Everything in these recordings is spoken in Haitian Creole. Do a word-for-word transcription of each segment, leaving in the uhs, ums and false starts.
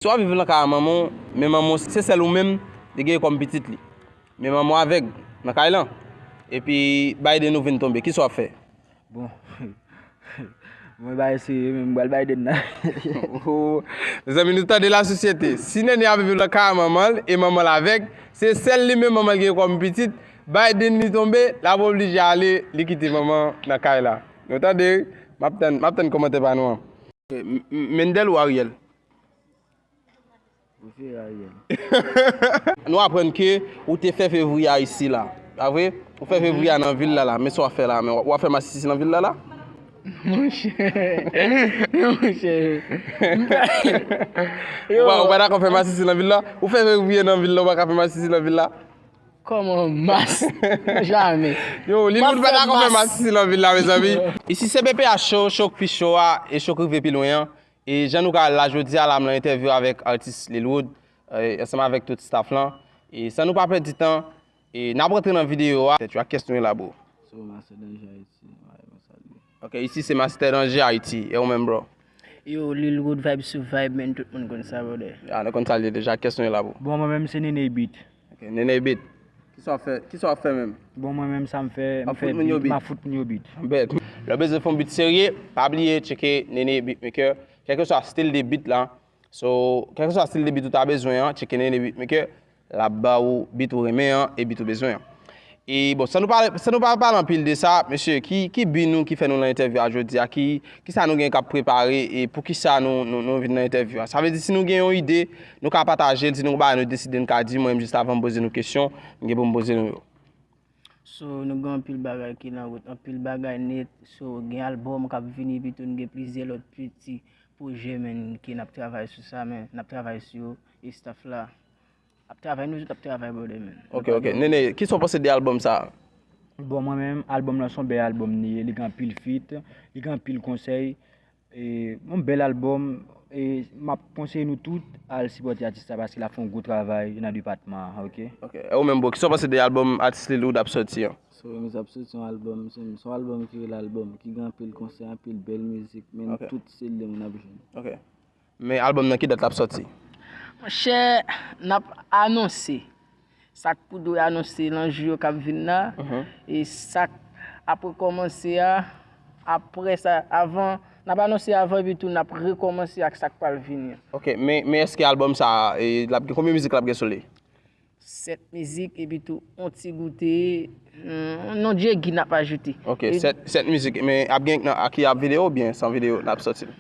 Si w ap viv nan kay a manman w, men manman w se sèl ou menm li gen kòm pitit li. Men manman w avèg nan kay lan. Epi Biden ou vin tonbe, kisa w ap fè? Bon, mwen bay serye men m pral Biden nan. Mezanmi, nou tande lasosyete. Si Nene ap viv nan kay a manman l e manman l avèg, se sèl li menm manman l gen kòm pitit, Biden li tonbe, l ap oblije ale, li kite manman nan kay la. Nou tande, m ap tann, m ap tann kòmantè pa nou an. M- M- Mendel ou Ariel? Prefere Ariel. Nou aprann ke ou te fè fevriye a isi la. Pa vre? Ou fè fevriye a nan vil la la. Men sa w ap fè la? Men w ap fè masisi nan vil la la? Monchè. Monchè. Ou pa, ou pa dakò fè masisi nan vil la? Ou fè fevriye nan vil la, ou pa ka fè masisi nan vil la? Kòman mas? Jamè. Yo, Lil Wood pa dakò fè masisi nan vil la, mezanmi. Isi se B P H Show, show k pi cho a, e show k rive pi lwen an. E jan nou ka wè l la, jodi a la, m nan entèvyou avèk atis Lil Wood, e, ansanm avèk tout staff lan. E san nou pa pèdi tan, e n ap rantre nan videyo a. Tèt yo, ak kiyès nou ye la, bro? So, Master Danger Haiti, mwen salye. Ok, isi se Master Danger Haiti. E ou menm, bro? Yo, Lil Wood vibe sou vibe, men tout moun konn sa, brother. Ya, nou konn sa l ye deja. Ak kiyès nou ye la, bro? Bon, mwen menm se Nene Beat. Ok, Nene Beat. Kisa w ap fè? Kisa w ap fè menm? Bon, mwen menm sa m fè, Ap m fè fout moun yo beat, beat. M ap fout moun yo beat. Bèt. Lè w bezwen fè yon beat serye, pa bliye tcheke Nene Beatmaker. Kèlkeswa stil de beat la. So, kèlkeswa stil de beat ou ta bezwen an, tcheke Nene Beatmaker. L ap ba ou beat ou renmen an e beat ou bezwen an. E bon, san nou pa, san nou pa pale anpil de sa, mesye, ki, ki bi nou ki fè nou nan entèvyou a jodi a? Ki, kisa nou gen k ap prepare e poukisa nou, nou, nou vin nan entèvyou a? Sa vle di, si nou gen yon ide, nou ka pataje l, si nou gen yon bagay nou deside, nou ka di mwen menm jis avan m poze nou kesyon, m gen pou m poze nou yo. So, nou gen anpil bagay ki nan wout, anpil bagay nèt. So, gen albòm k ap vini, epi tou nou gen plizyè lòt piti pwojè, men, ke n ap travay sou sa, men, n ap travay sou yo, e staff la ap travay, nou tout ap travay, brother, men. Ok, ok. Nene, kisa w panse de albòm sa a? Bon, mwen menm, albòm lan se yon bèl albòm li ye, li gen anpil feat, li gen anpil konsèy, e, yon bèl albòm, e, m ap konseye nou tout al sipòte atis la paske l ap fè yon gwo travay nan depatman an, ok? Ok. E ou menm, bro, kisa w panse de albòm atis Lil Wood ap sòti an? So, Remiz ap soti yon albòm, se se yon albòm ki rele albòm, ki gen anpil konsèy, anpil bèl mizik, men Ok. Tout stil de moun ap jwenn. Ok. Men albòm nan ki dat l ap sòti? Monchè, n ap anonse sa k pou dwe anonse nan jou yo k ap vin la. E sa k ap rekòmanse a, apre sa, avan, n ap anonse avan epi tou n ap rekòmanse ak sa k pral vini an. Ok, men, men èske albòm sa a, e, l ap gen konbyen mizik l ap gen sou li? Sèt mizik epi tou on ti goute, mm, non Jegi n ap ajoute. Ok, sèt, sèt mizik, men ap gen nan, a ki ap videyo oubyen san videyo n ap sòti l?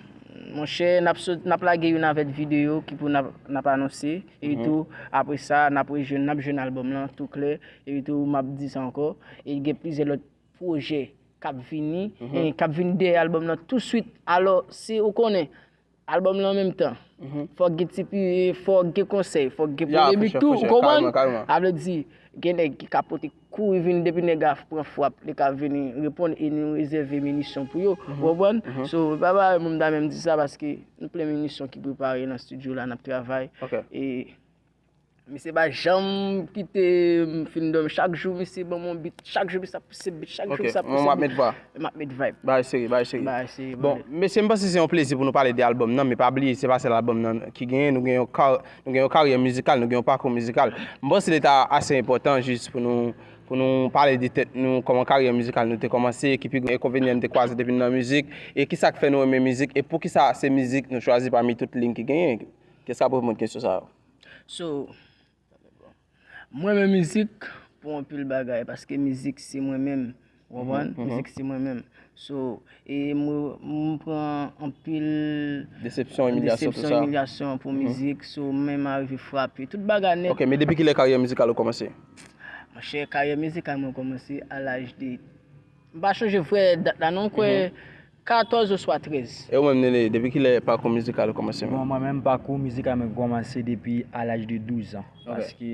Monchè, n ap sot, n ap lage youn avèk videyo ki pou n ap, n ap anonse. Epi tou, apre sa, n ap rejwenn, n ap jwenn albòm lan tou klè. Epi tou, m ap di sa ankò, e gen plizyè lòt pwojè k ap vini, e k ap vini dèyè albòm lan touswit. Alò, si ou konnen, albòm lan an menm tan, fòk gen ti pi, fòk gen konsèy, fòk gen Ya, premye for beat sure, tou, for sure, ou konprann? Carrément, carrément. Sa vle di, gen nèg ki ka pote kouri vini depi nèg a pran frap, li ka vini reponn e nou rezève minisyon pou yo, ou konprann? So, pa ba moun ta menm di sa paske nou plen minisyon ki prepare nan estidyo la, n ap travay. Ok. E misye pa janm kite m fin dòmi. Chak jou, misye ban m yon beat. Chak jou, misye ap pouse beat. Chak jou, Ok, misye ap mwen pouse m ap met beat. va. M ap met vibe. Bay seri, bay seri. Bay seri, Bon, brother. Mesye, m panse se yon plezi pou nou pale de albòm nan, men pa bliye, se pa sèl albòm nan ki genyen, nou gen yon ka-, nou gen yon karyè mizikal, nou gen yon pakou mizikal. M panse li ta ase enpòtan jis pou nou, pou nou pale de tèt nou, kòman karyè mizikal nou te kòmanse, ki pi gwo enkonvenyan nou te kwaze depi nou nan mizik, e kisa k fè nou renmen mizik, e poukisa se mizik nou chwazi pami tout liy ki genyen. Kiyès k ap reponn kesyon sa yo? So, mwen renmen mizik pou anpil bagay, paske mizik se mwen menm, ou konprann? Mizik se mwen menm. So, e mwen, m pran anpil Desepsyon, imilyasyon, tout desepsyon, sa. Imilyasyon pou mizik, so, men m arive frape. Tout bagay nèt. Ok, men depi kilè karyè mizikal ou kòmanse? Monchè, karyè mizikal mwen kòmanse a laj de, m pa chonje vrè dat la non, kwè katòz oswa trèz. E ou menm, Nene, depi kilè pakou mizikal ou kòmanse? Bon, mwen menm, pakou mizikal mwen kòmanse depi a laj de douz an. Ok. Paske,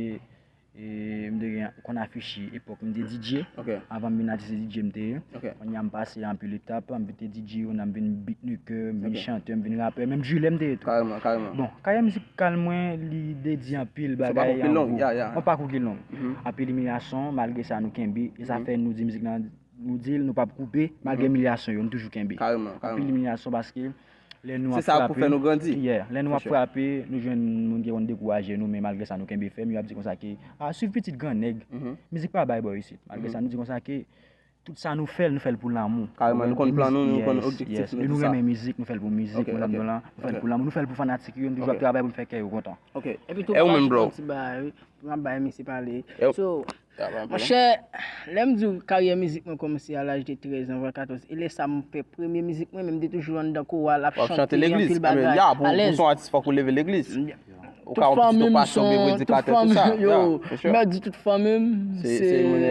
e, m te gen, konn afiche epòk m te D J. Ok. Avan m vin atis, se D J m te ye. Ok. Kounye a m pase anpil etap, m te D J, kounye a m vin beatmaker, m vin Ok. chantè, m vin rapè, menm jilè m te ye tou. Karèman, karèman. Bon, karyè mizikal mwen, li dedye anpil Se yon bagay pakou ki an long, gwo. ya, ya. Yon pakou ki long. Mhm. Anpil imilyasyon, malgre sa nou kenbe. E sa fè nou di mizik lan, nou di l, nou p ap koupe, malgre imilyasyon yo, nou toujou kenbe. Karèman, Anpil karèman. Imilyasyon paske Lè nou ap frape, yeah, lè nou ap frape, nou jwenn moun ki konn dekouraje nou, men malgre sa nou kenbe fèm, yo ap di konsa ke, ah, swiv pitit gran nèg. Mizik pa bay bò isit. Malgre sa nou di konsa ke tout sa nou fè l, nou fè l pou lanmou. Kareman, nou konn plan nou, nou konn objektif nou, e nou renmen mizik, nou fè l pou mizik, madanm nou lan, nou fè l pou lanmou, nou fè l pou fanatik yo, nou toujou ap travay pou n fè kè yo kontan. Epi tou, m ajoute yon ti bagay wi, pou m ap bay misye pale. So, monchè, lè m di w karyè mizik mwen kòmanse a laj de trèz an, vwa katòz, e lè sa m fè premye mizik mwen, men m te toujou anndan koral, ap chante anpil bagay, alèz. Pou w se yon atis, fòk ou leve legliz. Ou ka yon pitit yon pastè oubyen predikatè, tout sa. Yo, m ap di tout fanmi m, se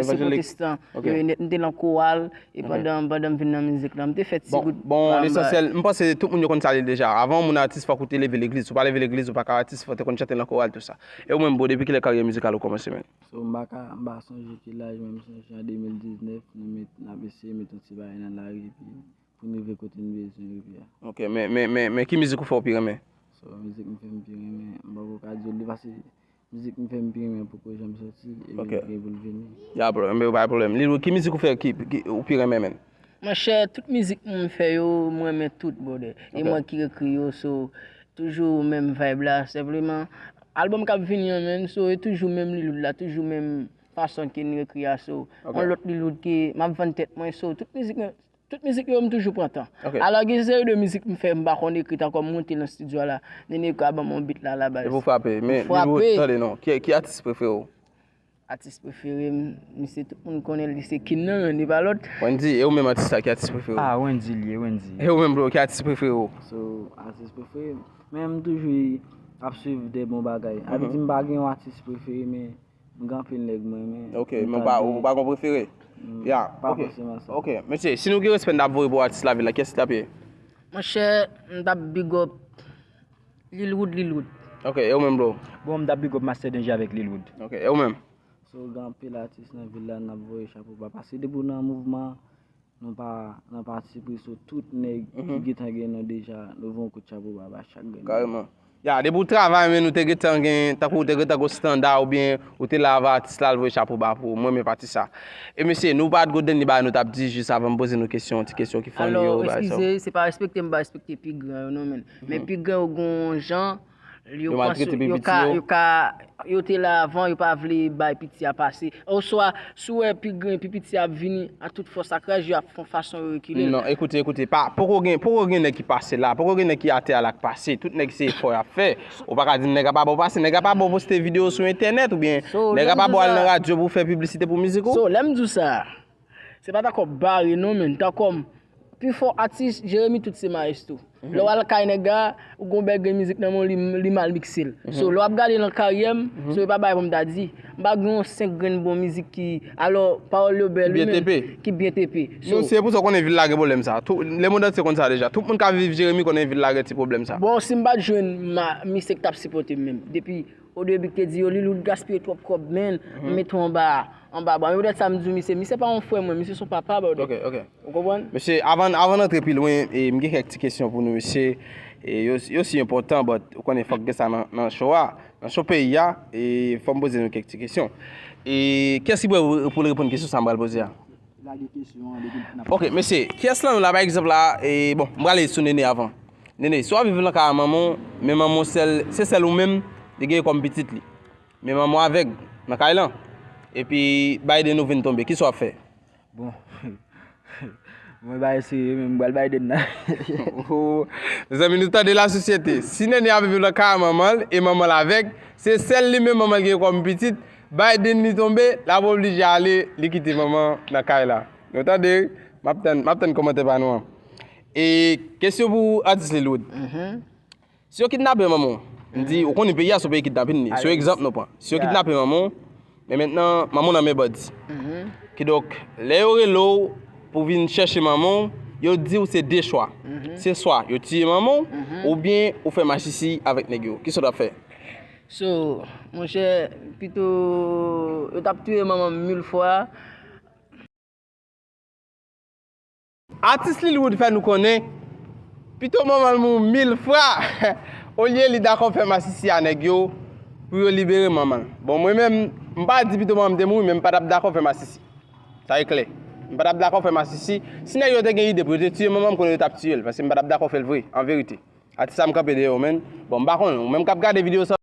pwotestan. Yo nèt, m te nan koral, e pandan, pandan m vin nan mizik la, m te fè ti gout. Bon, lesansyèl, m panse tout moun yo konn sa li deja. Avan yon moun atis, fòk ou te leve legliz. Si w pa leve legliz, ou pa ka atis, fòk ou te konn chante nan koral, tout sa. E ou menm, bro, depi kilè karyè mizikal ou kòmanse, man? So, m pa ka, m pa sonje ki laj, men m sonje an de mil diznèf, nou met, n ap eseye met yon ti bagay nan lari, epi pou n rive kote n bezwen rive a. Ok, men, men, men, men ki mizik ou fè ou pi renmen? So, mizik m fè m pi renmen, m poko ka di w li, paske mizik m fè m pi renmen poko janm soti, epi l gen pou l vini. Ya, bro, men pa pwoblèm. Lil Wood, ki mizik ou fè ki, ki ou pi renmen, man? Monchè, tout mizik m fè yo, m renmen tout, brother. E mwen ki ekri yo, so, toujou menm vibe la, senpleman, album k ap vini an, man, so, e toujou menm Lil Wood la, toujou menm fason ke nou ekri a, so, yon lòt Lil Wood ke m ap vann tèt mwen, so, tout mizik mwen, tout mizik yo, m toujou pran tan. Alò, gen seri de mizik m fè, m pa konn ekri, tankou m monte nan estidyo a la, Nene ka ban m yon beat la, la baz. Epi w frape, men Lil Wood, tande non, ki, ki atis prefere w? Atis prefere m, misye tout moun konnen li se King nan, li pa lòt. Wendy, e ou menm atis la, ki atis prefere w? Ah, Wendy li ye, Wendy. E ou menm, bro, ki atis prefere w? So, atis prefere m, men m toujou ap swiv de bon bagay. Sa vle di m pa gen yon atis prefere, men m gen anpil nèg mwen renmen. Ok, men ou pa, ou pa gen prefere? Ya, pa fòseman sa. Ok, mesye, si nou gen respè n ap voye pou atis lavil la, kiyès li t ap ye? Monchè, m t ap big up Lil Wood, Lil Wood. Ok, e ou menm, bro? Bon, m t ap big up Master Danger avèk Lil Wood. Ok, e ou menm? So, gen anpil atis nan vil la, n ap voye chapo ba. Paske depi w nan mouvman, nou pa nan pati pri, so tout nèg ki gentan gen non deja, nou voye yon kout chapo ba, ba chak grenn. Kareman. Ya, depi w travay, men nou te gentan gen, tankou w te gentan gen yon estanda oubyen ou te la avan atis la, l voye chapo ba pou ou. Mwen renmen pati sa. E mesye, nou pa t gon dènye bagay nou t ap di jis avan m poze nou kesyon, ti kesyon ki funny yo, bagay sa yo. Alò, eskize, se pa respekte m pa respekte pi gran yo non, men. Men pi gran yo gon jan, yo panse, yo ka, yo ka, yo te la avan, yo pa vle bay piti a pase. Oswa, si w wè pi gran, pi piti a ap vini, a tout fòs ak raj, yo ap fè yon fason yo rekile l. Non, ekoute, ekoute, pa, poko gen, poko gen nèg ki pase la, poko gen nèg ki atè a la k pase. Tout nèg se efò y ap fè. Ou pa ka di nèg la pa ba w pase, nèg la pa ba w poste videyo sou entènèt, oubyen nèg la pa ba w al nan radyo pou w fè piblisite pou mizik ou. So, lè m di w sa, se pa tankou bare non, men tankou pi fò atis, Jeremi tout se maestro. Lè w al kay nèg la, ou gon bèl grenn mizik nan men w, li, li mal mikse l. So, lè w ap gade nan karyè m, so e pa bagay pou m ta di. M pa gen yon senk grenn bon mizik ki, alò, pawòl yo bèl, wi, men ki byen tepe. So, se pou sa w konnen vil la gen pwoblèm sa. Tout, lemonn antye konn sa deja. Tout moun k ap viv Jeremi konnen vil la gen ti pwoblèm sa. Bon, si m pa t jwenn ma, misye k t ap sipòte m menm. Depi o debi k te di yo, Lil Wood gaspiye twòp kòb, men, m mete w anba, anba bra. Men poutèt sa m di w, misye, misye pa yon frè mwen, misye se yon papa, brother. Ok, ok. Ou konprann? Mesye, avan, avan n antre pi lwen, e, m gen kèk ti kesyon pou nou, mesye. E, yo, yo si enpòtan, but ou konnen fòk gen sa nan, nan show a. Nan show peyi a, e, fò m poze nou kèk ti kesyon. E, kiyès ki prè pou, pou l reponn kesyon sa m pral poze a? Lage kesyon an depi n ap... Ok, mesye, kiyès nan nou la, pa egzanp la, e, bon, m prale sou Nene avan. Nene, si w ap viv nan kay a manman w, men manman w sèl, se sèl ou menm li gen kòm pitit li. Men manman w avèg nan kay lan. Epi Biden ou vin tonbe, kisa w ap fè? Bon. Mwen ba eseye, men m pral Biden nan. Oh, mezanmi, nou tande lasosyete. Si Nene ap viv nan kay a manman l, e manman l avèg, se sèl li menm manman l gen kòm pitit, Biden li tonbe, l ap oblije ale, li kite manman nan kay la. Nou tande, wi? M ap tann, m ap tann kòmantè pa nou an. E kesyon pou atis Lil Wood. Si yo kidnape manman w, m di, ou konnen peyi a se yon peyi kidnapin li. Se yon egzanp nou pran. Si yo kidnape manman w, men mentnan manman w nan men bandi. Kidonk, lè yo rele w pou vin chèche manman w, yo di w se de chwa. Se swa yo tiye manman w, oubyen ou fè masisi avèk nèg yo. Kisa w t ap fè? So, monchè, pito yo t ap touye manman m mil fwa. Atis Lil Wood fè nou konnen, pito manman l mouri mil fwa, olye li dakò fè masisi a nèg yo pou yo libere manman l. Bon, mwen menm, m pa di pito manman m te mouri, men m pa t ap dakò fè masisi. Sa e klè. M pa t ap dakò fè masisi. Si nèg yo te gen ide pou yo te tiye manman m, konnen yo t ap tiye l, paske m pa t ap dakò fè l vre, an verite. Atis sa m kanpe dèyè w, menn. Bon, m pa konnen, ou menm k ap gade videyo sa,